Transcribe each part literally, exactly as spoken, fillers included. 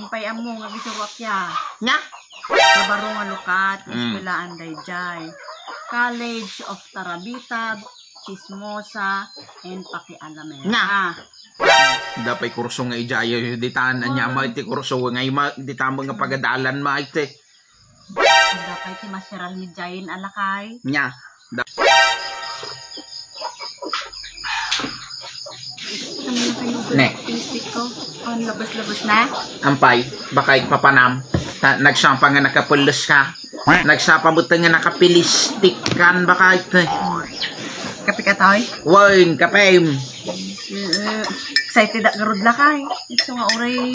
Pay ammo nga agisuroak ya. Nya? Barbaro nga lukat, mm, eskwelaen daydiay. College of Tarabitab, Chismosa, and Pakialamera. Nya? Dapay kurso nga idiay, ditan, anya, mm, ma iti kurso nga ima, ditan nga pagadalan ma iti. Dapay ti masteral ni Jain a lakay. Nya. Da- Ne. Lipstick ko. Ang labas-labas na. Ampay, baka ipapanam. Ta, nagsapa nga nakapullos ka. Nagsapa mo nga nakapilistik kan baka ito. Kape ka, Toy? Wen, kape. Mm, excited ak garud lakay. Ito nga uray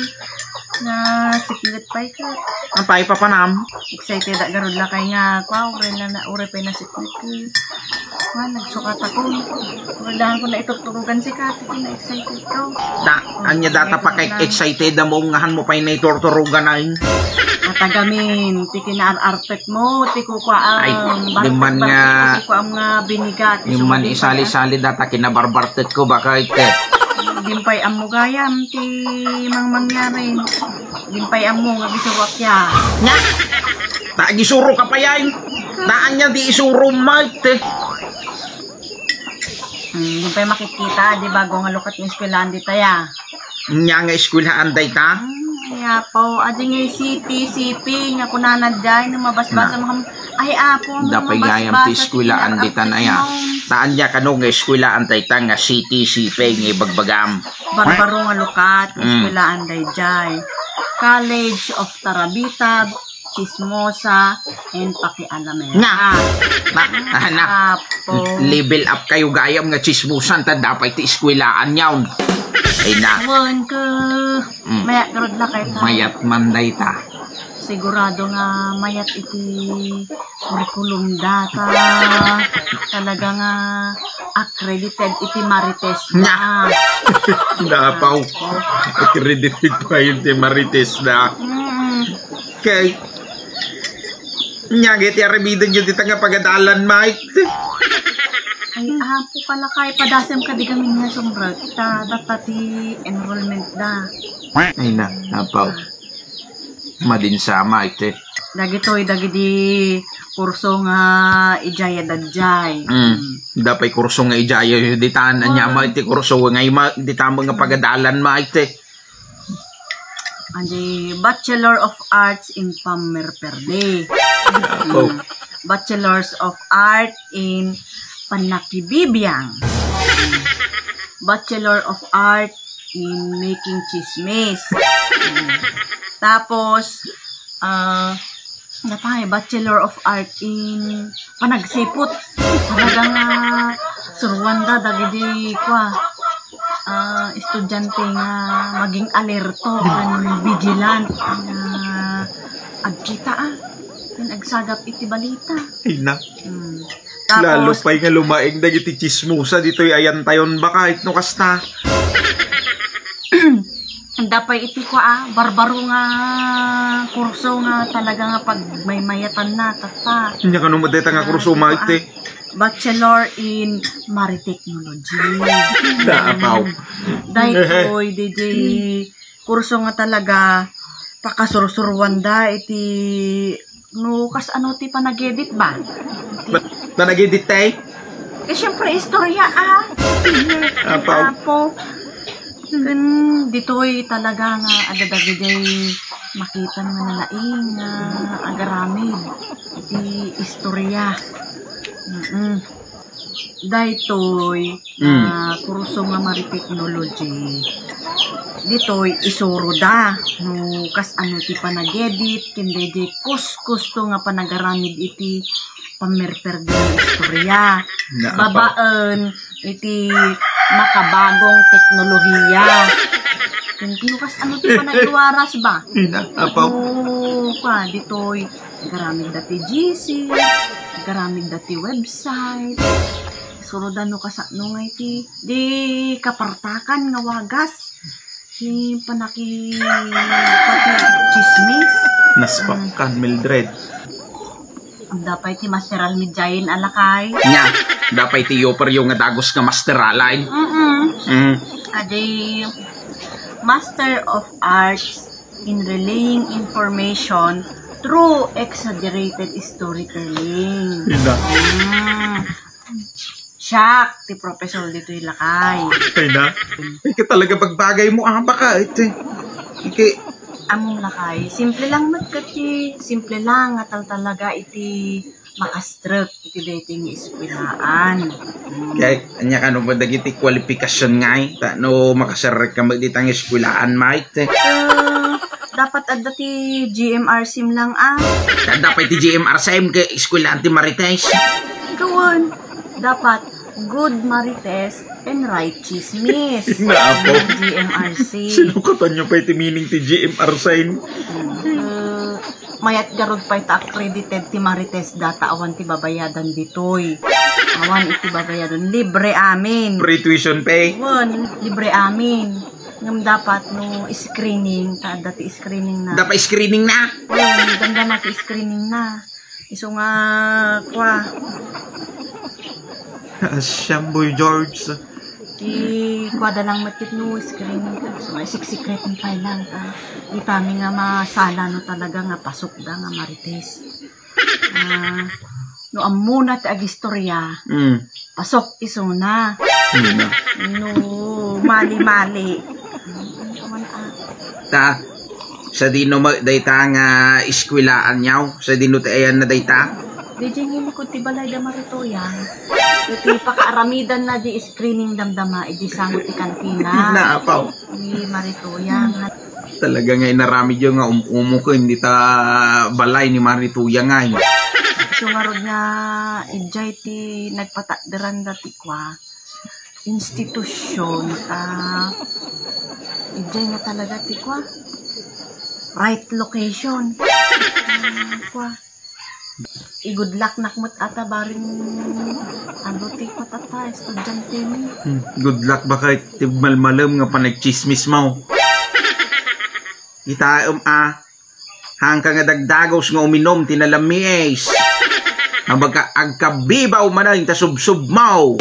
nga siklet pay ka. Ang paipapanam. Excited ak garud lakay nga kwa, uray na, na uray pay na siklet ka. Kwa, nagsukat ako. Uray dahan ko na iturturugan si Kati, na excited ko. Ta, anya data pa kay excited mo nga han mo pay na iturturugan ay. Atagamin, ti kinaar-arpet mo, ti kukuaam. Ay, di man nga, ti kukuaam nga binigat, di man isali-sali data kinabarbartet ko, baka ite. Dimpay ammo gayam, ti mangmangyari. Dimpay ammo nga gisuruak ya. Nya? Ta, gisuro ka pa yan. Daan niya di isuro, Mike, te. Hmm, dimpay makikita, di bago nga lukat nga eskwelahan di taya. Nya nga eskwelahan dayta? Ay, apo, adi nga city, city, nga kunana diay, no mabasbasa mo, ay, apo, no mabasbasa, dapay gayam ti eskwelahan ditan, aya. Taan niya kano nga eskwelahan dayta nga city, city, nga ibagbagam. Barbaro nga lukat, mm, eskwelahan daydiay. College of Tarabita, Chismosa, and Pakialamera. Nga. Na, na, na. Apo. Level up kayo gayam nga chismosan, ta dapay ti eskwelahan yaon. Ay na. Wen ka. Mm. Mayat garud lakay ta. Mayat man dayta. Sigurado nga mayat iti curriculum data. Talaga nga accredited iti Marites da. Nya. Napaw. Accredited pa yun ti Marites da. Mm. Okay. Nya, iti aramiden niyo dita nga pagadalan, Mike. Ay, apo pala kay padasem ka di gamin nga sumrek. Ta, data ti enrollment da. Ay na, apaw. Madinsama iti. Dagitoy, dagidi kurso nga idiay a daydiay. Mm. Dapay kurso nga idiay, ditan, anya, ma, iti kurso nga ima, ditan nga pagadalan, ma, iti. Adi, Bachelor of Arts in Pammerperde. Ako. Mm. Bachelors of Art in Panakibibiang. Bachelor of Art in Making Chismis. Mm. Tapos, ah, napay, Bachelor of Art in Panagsipot. Talaga nga suruan da dagidi kwa, ah, estudyante nga maging alerto ken vigilant nga agkita, ah, ken agsagap iti balita. Ay na. Hmm. Lalo pay nga lumaing dagiti chismosa ditoy ayantayon baka, no kasta. Dapay iti kwa, ah, barbaro nga kurso nga talaga nga pagmaymayatanna, tatta. Nya kano met dayta nga kurso, Mike? Bachelor in Maritechnology. Naapaw. Daytoy, didi kurso nga talaga pakasursuruanda iti no kas ano ti panag-edit ba? Panag-edit, tay? Eh, siyempre, istorya, ah. Apaw. Apo. Ken ditoy talaga nga adda dagijay makita nga nalaing nga agaramid iti istorya. Mm-mm. Daytoy, mm, ah, kurso nga Maritechnology. Ditoy, isuroda no kas ano ti panag-edit, ken dayjay kuskusto nga panagaramid iti pammerperde nga istorya. Babaen iti makabagong teknolohiya. Ken no kas ano ti panagluaras ba? Ina, apaw. Oo, pa, ditoy, agaramid dati G C, agaramid dati website. Surodan no kasano nga iti, di kapartakan nga wagas. Ti panaki-, pati chismis. Naspak kan, Mildred. Dapay ti masteral ni Jain a lakay. Nya, dapay ti yoperyo nga dagus nga masteralain. Mm-mm. Mm. Adi, Master of Arts in relaying information through exaggerated storytelling. Ina. Hmm. Siak ti professor ditoy, lakay. Ay na. Ika talaga bagbagay mo, ah, baka iti. Ika. Among lakay, simple lang met ket ti, simple lang nga tal-, talaga iti makastrek iti daytoy nga eskwelaan. Hmm. Kay, ania kano ba dagiti kwalipikasion ngay? Ta, no makaserrek ka met dita nga eskwelaan, Mike? Ah, dapat adda ti G M R sim lang, ah. Adda pay ti G M R sim ket eskwelaan ti Marites. Ikaw, dapat good Marites and right chismis. Naapo. G M R C. Sinukatanyo pay ti meaning ti G M R sim? Hmm. Eh, mayat garud pay ta accredited ti Marites data awan ti babayadan ditoy. Awan iti babayadan. Libre amin. Free tuition pay? Wen, libre amin. Ngem dapat no screening, ta adda ti screening na. Dapat screening na? Wen, damdama ti screening na. Isu nga, kua. Siam, Boy George. Ti kuada lang met ket no screening ka. So, ay, siksik-, secret pay lang, ah. Di kami nga masala no talaga nga pasok da nga Marites. Ah, no ammona ti agistorya, Mm. pasok isuna. Sino? No mali-mali. Awan, ah. Ta, sadino met dayta nga eskwelaan yaw? Sadino ti ayanna dayta? Diay nga likod ti balay da Maritoyang. Iti pakaaramidan na di screening damdama, idi sango ti kantina. Naapaw. Ni Maritoyang. Talaga nga inaramid yo nga um-, umuken dita balay ni Maritoyang ay. So, ngarud nga, idiay ti nagpatakderan da ti kua, institusyon, ta, idiay nga talaga ti kua, right location. Ah, kua. I-good luck nak met ata, bareng, ano, ti patata, estudyante ni. Hmm, good luck baka ti malmalem nga panagchismis mo. Itaem a, hangka nga dagdagos nga uminum ti nalamiis. Nga baga agkabibaw manen ta subsub mo.